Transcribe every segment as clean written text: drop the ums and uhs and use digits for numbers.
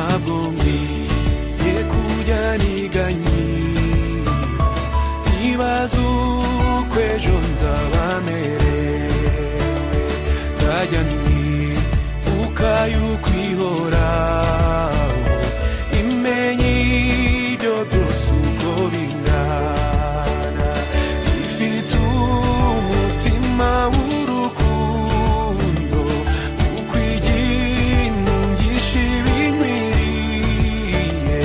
Ntabwo nkwiye kujya niganyira, ntibaza uko ejo nzaba merewe, nzajya nibuka yuko ihoraho, imenye ibyo byose uko bingana, ifite umutima w'urukundo, kuko iginungisha ibinkwiriye,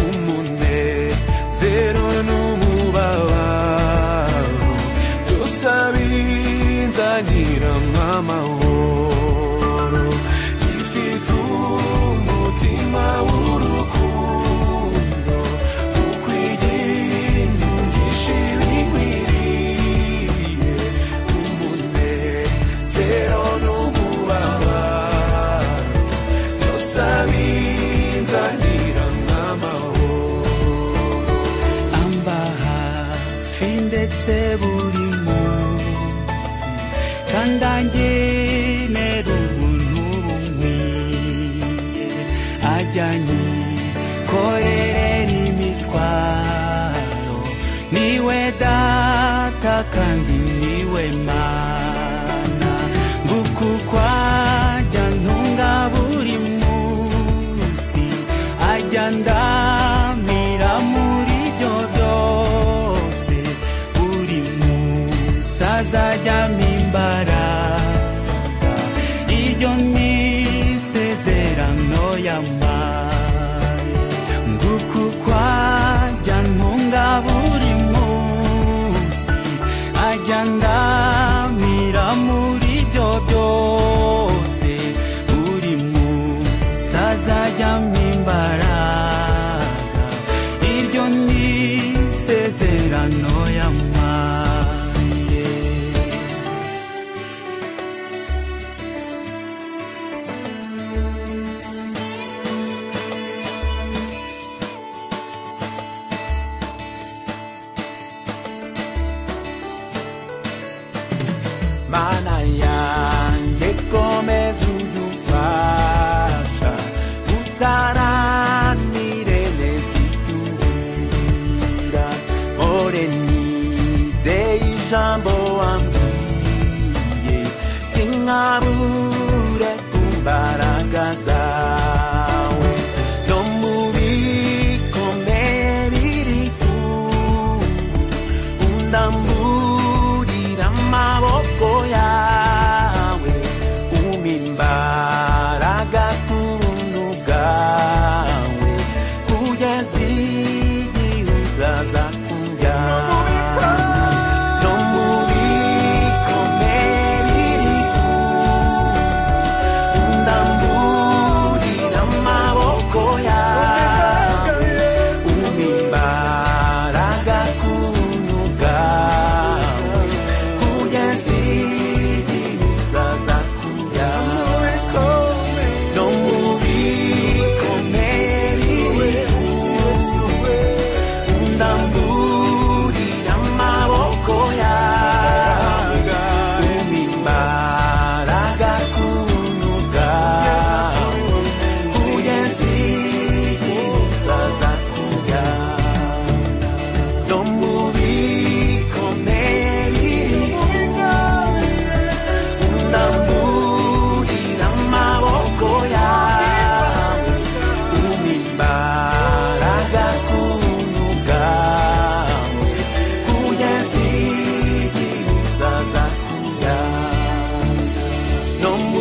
umunezero n'umubabaro, byose abinzanira nk'amahoro, ifite umutima w'urukundo, kuko iginungisha ibinkwiriye, umunezero n'umubabaro, byose abinzanira nk'amahoro. Amba hafi ndetse buri munsi, kandi angenera ubuntu bunkwiye, ajya anyikorerera imitwaro, niwe data kandi niwe mana, nguku kwajya ntunga buri munsi, ajya ndamira muri byo byose, buri munsi azajya ampa imbaraga, iryo ni isezerano yampaye, nguku kwajya ntunga buri munsi, ajya ndamira muri byo byose, buri munsi azajya ampa imbaraga, iryo ni isezerano yampaye. Mana yanjye komeza ujye umfasha, utaranire neza icyo umbwira, mpore nizeye ijambo wambwiye, sinkabure ku mbaraga zawe, no mu bikomeye biri ubu, undamburira amaboko yawe, umpa imbaraga ku buntu bwawe, kugeza igihe uzaza kunjyana. No mu bikomeye biri ubu, undamburira amaboko yawe, umpa imbaraga ku buntu bwawe, kugeza igihe uzaza kunjyana. No mu bikomeye biri ubu, undamburira amaboko yawe, umpa imbaraga ku buntu bwawe, kugeza igihe uzaza kunjyana. No mu bikomeye biri ubu, undamburira amaboko yawe, umpa imbaraga ku buntu bwawe, kugeza igihe uzaza kunjyana. No mu